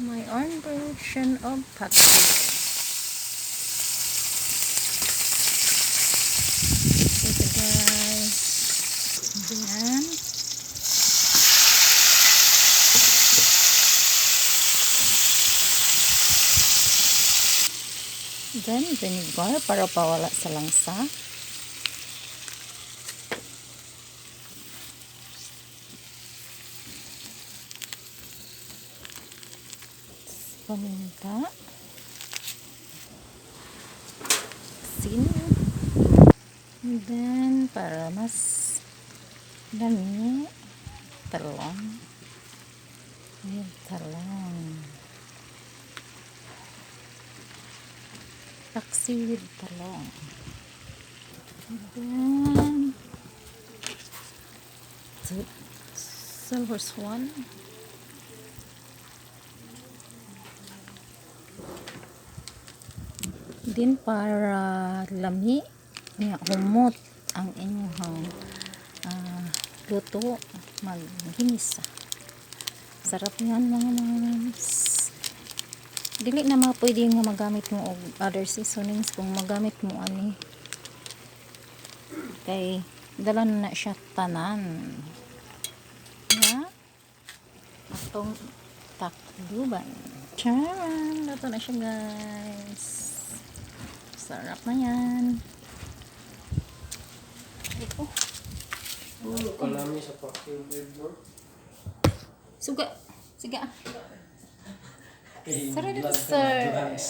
My own version of paksiw. Ito, guys. Then, then vinegar para pawala sa langsa. Paminta. Asin. And then, para mas lami, talong. Ayan, talong. Paksiw with talong. And then, silver swan. Din para lami niya, humot ang inyong luto, magginisa. Sarap niyan, mga mams. Dili na mga pwede nga magamit mo og other seasonings kung magamit mo ani. Kay dala na na siya tanan. Ya? Atong takluban. Charan! Luto na siya, guys. Sarap na yan. Ito. Kalami sa paksiw, babe, no? Suga. Sige ah. Eh, Sarap blood sir. ka na, drugs.